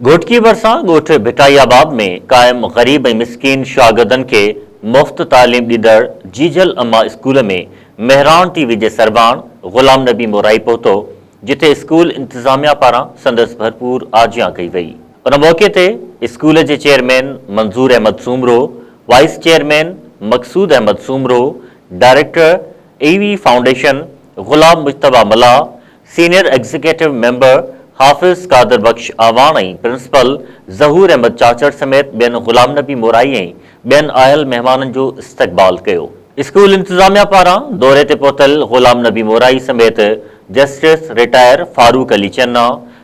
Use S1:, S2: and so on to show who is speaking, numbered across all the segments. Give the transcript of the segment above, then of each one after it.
S1: گهوٽڪي ڀرسان ڳوٺ ڀٽائي آباد ۾ قائم غريب ۽ مسڪين شاگردن کي مفت تعليم ڏيندڙ جيجل اما اسڪول ۾ مهراڻ ٽي وي جي سرواڻ غلام نبي مورائي پهتو جتي اسڪول انتظاميا پاران سندس ڀرپور آجيان ڪئي وئي. ان موقعي تي اسڪول جي chairman Manzoor Ahmed Soomro, vice chairman Maqsood Ahmed Soomro, director A V foundation Ghulam Mujtaba Mallah, senior executive member Hafiz Qadir Bakhsh Awan ۽ principal Zahoor Ahmed Chachar سميت ٻين غلام نبي مورائي ۽ ٻين آيل مهمانن جو استقبال ڪيو. اسڪول انتظاميا پاران دوري تي پهتل غلام نبي مورائي سميت justice retire Farooq Ali Channa,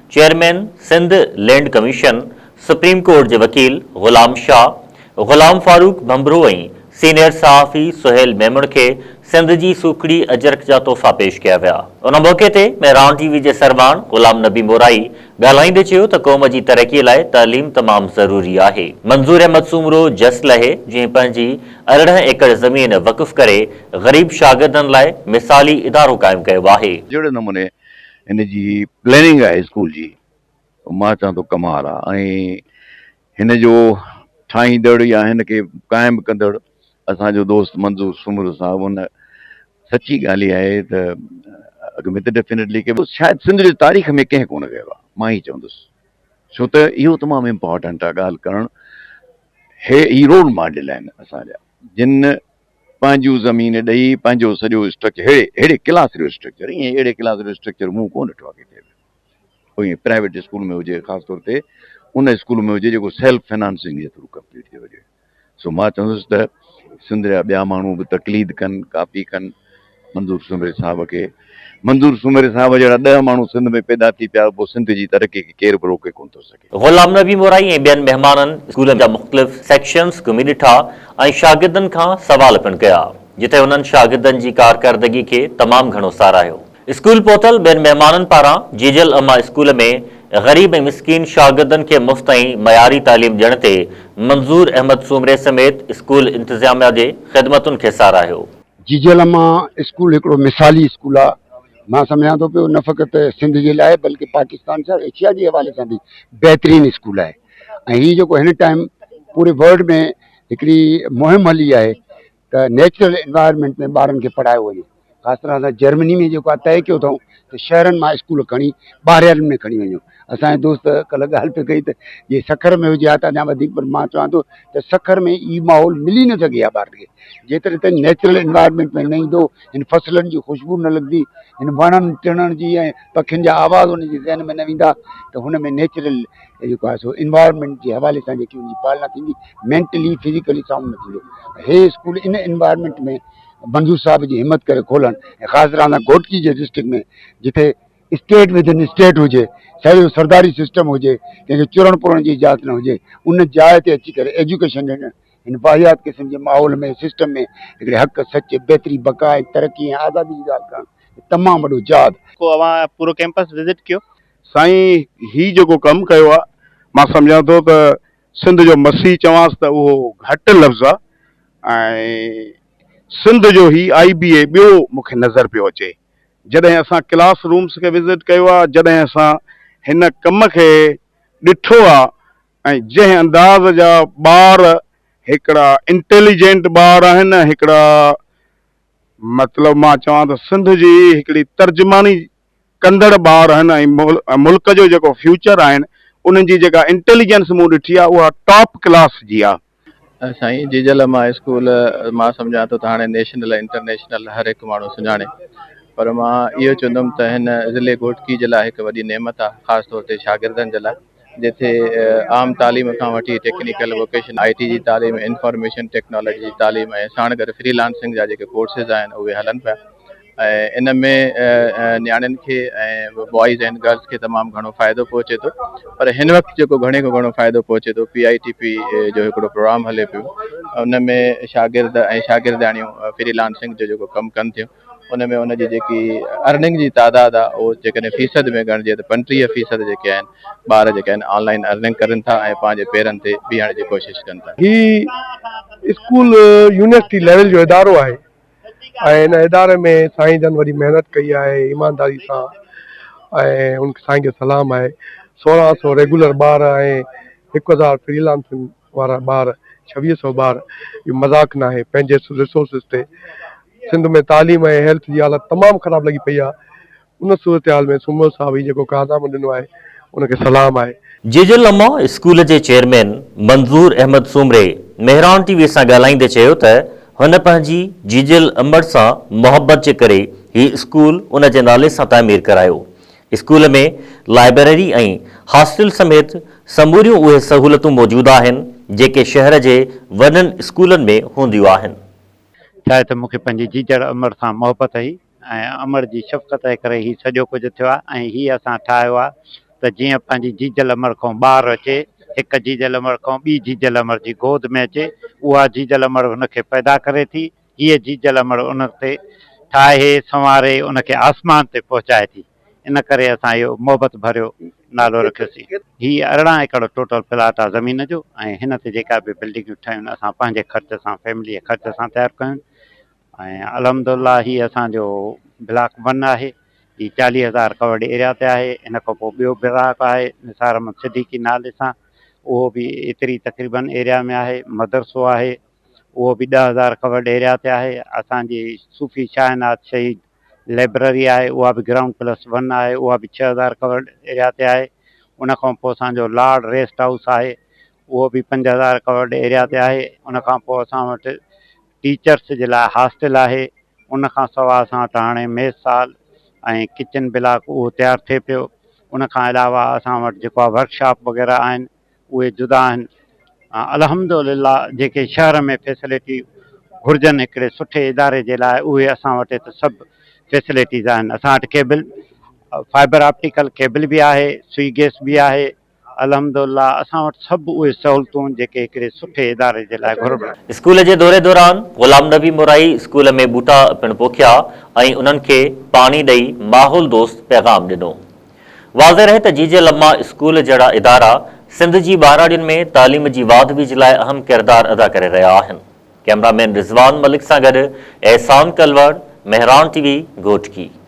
S1: chairman Sindh land commission, supreme court جي وڪيل غلام شاهه، غلام فاروق ڀنڀرو ۽ سينيئر صحافي سهيل ميمڻ کي سنڌ جي سوکڙي اجرڪ جا تحفا پيش ڪيا ويا. ان موقعي تي مهراڻ ٽي وي جي سرواڻ غلام نبي مورائي ڳالهائيندي چيو ته قوم جي ترقي لاء تعليم تمام ضروري آهي. منظور احمد سومرو جس لهي جنهن پنهنجي 18 ايڪڙ زمين وقف ڪري غريب شاگردن لاء مثالي ادارو قائم ڪيو آهي.
S2: جهڙي نموني هن جي پلاننگ آهي اسڪول جي مان چوان ٿو ڪمال آهي ۽ هن جو ٺاهيندڙ يا هن کي قائم ڪندڙ اسان جو دوست منظور سومرو صاحب ان سچي ڳالهه اها آهي ته اڳ ۾ ته ڊيفينيٽلي ڪي شايد سنڌ جي تاريخ ۾ ڪنهن ڪونه ڪيو آهي مان ئي چوندس ڇو ته اهو تمام امپارٽنٽ آهي ڳالهه ڪرڻ هي هي رول ماڊل آهن اسان جا جن پنهنجون زمين ڏئي پنهنجو سڄو اسٽرڪچر ههڙي ههڙي ڪلاس جو اسٽرڪچر ائين اهڙي ڪلاس جو اسٽرڪچر مون ڪونه ڏٺو آهي ڪٿي به ائين پرائيويٽ اسڪول ۾ هجي خاص طور تي ان اسڪول ۾ هجي جيڪو سيلف فنانسنگ جي ٿرو ڪمپليٽ ٿيو هجي سو مان چوندس ته سنڌ جا ٻيا ماڻهو به تقليد ڪن ڪاپي ڪن منظور سومري صاحب کي منظور سومري صاحب جهڙا ڏهه ماڻهو سنڌ ۾ پيدا ٿي پيا پوء سنڌ جي ترقي کي ڪير به روڪي ڪونه ٿو سگهي.
S1: غلام نبي مورائي ۽ ٻين مهمانن اسڪول جا مختلف سيڪشنز گهمي ڏٺا ۽ شاگردن کان سوال پڻ ڪيا جتي هنن شاگردن جي ڪارڪردگي کي تمام گهڻو ساراهيو. اسڪول پهتل ٻين مهمانن پاران جيجل اما اسڪول ۾ غريب ۽ مسڪين شاگردن کي مفت ۽ معياري تعليم ڏيڻ تي منظور احمد سومري سميت اسڪول انتظاميا جي خدمتن کي ساراهيو.
S3: جيجل اما اسڪول هڪڙو مثالي اسڪول آ مان سمجهان ٿو پيو نه فقط سنڌ جي لاء بلڪه پاڪستان ڇا ايشيا جي حوالي سان به بهترين اسڪول آهي ۽ هي جيڪو هن ٽائيم پوري ورلڊ ۾ هڪڙي مهم هلي آهي ته نيچرل انوائرمينٽ ۾ ٻارن کي پڙهايو وڃي خاص طرح سان جرمني ۾ جيڪو آهي طئي ڪيو اٿئون ته شهرن مان اسڪول کڻي ٻاهريالن ۾ کڻي وڃو اسانجي دوست ڪلهه ڳالهه پئي ڪئي ته جي سکر ۾ هجي ها ته اڃا وڌيڪ پر مان چوان ٿو ته سکر ۾ هي ماحول ملي نه سگهي ها ٻارن کي جيتري تائين نيچرل انوائرمينٽ ۾ نه ايندو هن فصلن جي خوشبو نه لڳندي هن وڻن ٽڻن جي ۽ پکين جا آواز هن جي ذهن ۾ نه ويندا ته هن ۾ نيچرل جيڪو آهي سو انوائرمينٽ جي حوالي سان جيڪي هن جي پالنا ٿيندي مينٽلي فزيڪلي سائونڊ نه ٿيندو هي اسڪول ان انوائرمينٽ ۾ منظور صاحب جي همت ڪري کولڻ ۽ خاص طرح سان گهوٽڪي جي ڊسٽرڪٽ ۾ جتي اسٽيٽ ودن اسٽيٽ هجي سڄو سرداري سسٽم هجي ڪنهن کي چرڻ پرڻ جي اجازت نه هجي ان جاء تي اچي ڪري ايجوڪيشن ڏيڻ هن واهيات قسم جي ماحول ۾ سسٽم ۾ هڪڙي حق سچ بهتري بقا ۽ ترقي ۽ آزادي جي ڳالهه ڪرڻ تمام وڏو جهاد.
S4: پوء اوهان پورو ڪيمپس وزٽ ڪيو.
S5: سائين هي جيڪو ڪم ڪيو آ مان سمجهان ٿو ته سنڌ جو مسيح چوانس ته اهو گهٽ لفظ آ ۽ سنڌ جو هي آئي بي اي ٻيو مون کي نظر پيو اچي جڏهن اسان ڪلاس رومس کي وزٽ ڪيو آ جڏهن اسان هن ڪم کي ڏٺو آ ۽ جنهن انداز جا ٻار هڪڙا انٽيليجنٽ ٻار آهن هڪڙا مطلب مان چوان ته سنڌ جي هڪڙي ترجماني ڪندڙ ٻار آهن ۽ ملڪ جو جيڪو فيوچر آهن انهن جي جيڪا انٽيليجنس مون ڏٺي آهي اها ٽاپ ڪلاس جي آهي.
S4: سائين جيجل اما اسڪول مان سمجهان ٿو ته هاڻي نيشنل ۽ انٽرنيشنل هر هڪ ماڻهو سڃاڻي پر مان اهو چوندم ته هن ضلعي گهوٽڪي جي لاء هڪ وڏي نعمت آهي خاص طور تي شاگردن جي لاء جتي عام تعليم کان وٺي ٽيڪنيڪل ووڪيشن آء ٽي جي تعليم انفارميشن ٽيڪنالاجي جي تعليم ۽ ساڻ گڏ فري لانسنگ جا جيڪي ڪورسز آهن اهي هلن پيا ۽ ان ۾ نياڻين کي ۽ بوائز اينڊ گرلز کي تمام گهڻو فائدو پهچي ٿو پر هن وقت جيڪو گهڻي کان گهڻو فائدو پهچي ٿو پي I ٽي پي جو هڪڙو پروگرام هلي پيو ان ۾ شاگرد ۽ شاگردياڻيون فري لانسنگ جو جيڪو ڪم ڪن ٿيون ان ۾ ان جي جيڪي ارننگ جي تعداد آهي اهو جيڪڏهن فيصد ۾ ڳڻجي ته 35 فيصد جيڪي آهن ٻار جيڪي آهن آن لائن ارننگ ڪرن ٿا ۽ پنهنجي پيرن تي بيهڻ جي ڪوشش ڪن ٿا.
S6: هي اسڪول يونيورسٽي ليول جو ادارو آهي ۽ ان اداري ۾ سائين جن وڏي محنت ڪئي آهي ايمانداري سان ۽ ان سائين کي سلام آهي. 1600 ريگولر ٻار ۽ 1000 فري لانسنگ وارا ٻار 2600 ٻار اهو مذاق ناهي پنهنجي ريسورسز تي سنڌ ۾ تعليم ۽ هيلٿ جي حالت تمام خراب لڳي پئي آهي ان صورتحال ۾ سومرو صاحب هي جيڪو ڪارنامو ڏنو آهي ان کي سلام آهي.
S1: جيجل اما اسڪول جي chairman Manzoor Ahmed Soomro Mehran T V سان ڳالهائيندي چيو ته هن پنهنجي جيجل امڙ سان محبت جي ڪري هي اسڪول ان جي نالي سان تعمير ڪرايو. اسڪول ۾ لائبريري ۽ هاسٽل سميت سموريون اهي سهولتون موجود آهن جيڪي شهر جي وڏن اسڪولن ۾ هونديون آهن.
S7: ڇاهي ته مون کي پنهنجي جيجل امڙ سان محبت هئي ۽ امڙ جي شفقت جي ڪري هي سڄو ڪجهه ٿيو آهي ۽ هي اسان ٺاهيو آهي ته جيئن پنهنجي جيجل امڙ کان ٻار اچي، هڪ جيجل امڙ کان ٻي جيجل امڙ جي گود ۾ اچي، اها جيجل امڙ هن کي پيدا ڪري ٿي، هيء جيجل امڙ ان تي ٺاهي سنواري ان کي آسمان تي پهچائي ٿي، ان ڪري اسان اهو محبت ڀريو نالو رکيوسين. هي 18 ايڪڙ ٽوٽل پلاٽ آهي زمين جو ۽ هن تي جيڪا به بلڊنگون ٺهيون آهن اسان پنهنجي خرچ سان فيمليء خرچ سان تيار ڪيون آهن ۽ الحمد الله هي اسان جو بلاڪ ون آهي هي 40 هزار ڪورڊ ايريا تي آهي ان کان پوء ٻيو بلاڪ آهي نثار احمد صديقي نالي سان اهو به ايتري تقريبن ايريا ۾ آهي مدرسو آهي اهو به 10,000 ڪورڊ ايريا تي آهي اسان جي صوفي شاهناز شهيد لئبرري آهي اها به گرائونڊ پلس ون آهي اها به 6000 ڪورڊ ايريا تي آهي ان کان پوء اسان جو لاڙ ريسٽ هائوس آهي اهو به 5000 ڪورڊ ايريا تي آهي ان کان پوء اسان وٽ ٽيچرس جي لاء هاسٽل آهي ان کان سواء اسان وٽ هاڻي ميس هال ۽ ڪچن بلاڪ اهو تيار ٿئي پيو ان کان علاوه اسان وٽ جيڪو آهي ورڪشاپ وغيره آهن اهي جدا آهن الحمد لله جيڪي شهر ۾ فيسلٽي گهرجن هڪڙي سٺي اداري جي لاء اهي اسان وٽ هت سڀ فيسلٽيز آهن اسان وٽ ڪيبل فائبر آپٽيڪل ڪيبل به آهي سوئي گيس به آهي الحمد لله اسان وٽ سڀ اهي سهولتون جيڪي هڪڙي سٺي اداري جي لاء گهربل.
S1: اسڪول جي دوري دوران غلام نبي مورائي اسڪول ۾ ٻوٽا پڻ پوکيا ۽ انهن کي پاڻي ڏئي ماحول دوست پيغام ڏنو. واضح رهي ته جيجل اما اسڪول جهڙا ادارا سنڌ جي ٻهراڙين ۾ تعليم جي واڌ ويجهه لاء اهم ڪردار ادا ڪري رهيا آهن. ڪئميرا مين رضوان ملڪ سان گڏ احسان ڪلوڙ، مهراڻ ٽي وي، گهوٽڪي.